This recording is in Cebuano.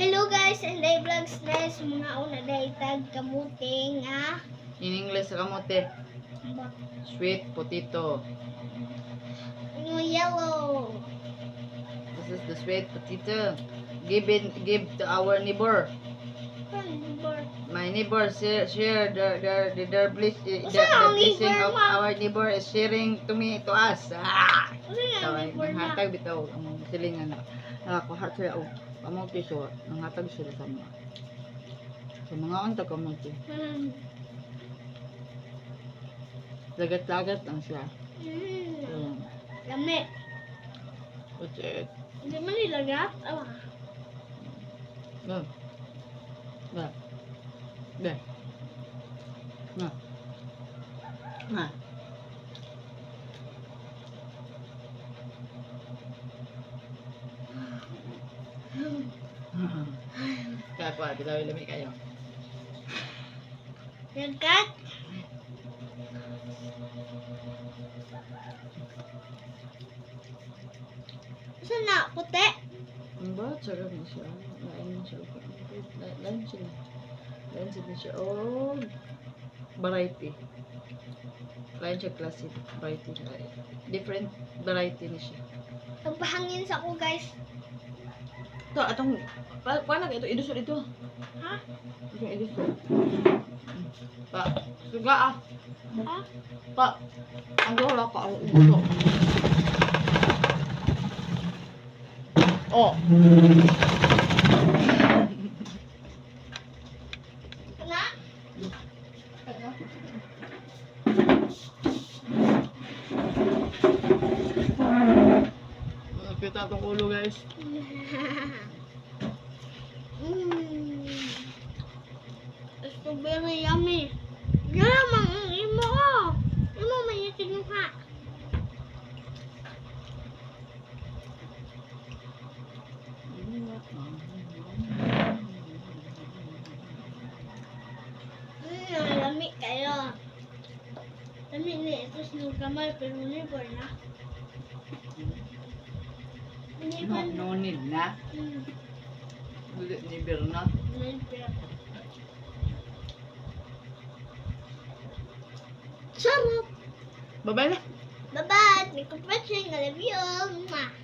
Hello guys, and I vlogs na sa mga una dahil tag kamuting nga. In English sa kamote, sweet potato. Yung yellow. This is the sweet potato. Give it, give to our neighbor. Neighbor. My neighbor share their bliss, Unsa the ang blessing neighbor of ma? Our neighbor is sharing to me, to us. Ah! Ano nga Tawag, neighbor na? nanghatag bitaw ang silingan na nakakuha sila og kamote, so nanghatag sila sa mga unta kamote. Lagat-lagat lang siya. Lami. What's it? Hindi man nilagat. Awa. Ba. Ba. Ba. Na. Na. Kaya kuha, bitaw lami kayo. Lagat. Saan na? Puti? Ang ba? Sarap na siya. Lain na siya. Lain siya. Lain siya siya. Oh, variety. Lain siya klase. Variety. Different variety ni siya. Pagpahangin sa ako, guys. Ito, atong, paano ito? Idusol ito. Ha? Itong idusol. Pa, suga ah. Ha? Pa, ang wala ka ang ulo. Oh. Na? Kita itong ulo, guys. It's so very yummy. Yeah, mang imo oh. Imo may kinuha. Lami kayo. Lami ni ito sa gamay pero never na. No, Never na. No need na. Dili ni na. Never. Sarap! Bye-bye na. Bye-bye! Thank you for watching. I love you. Mwah.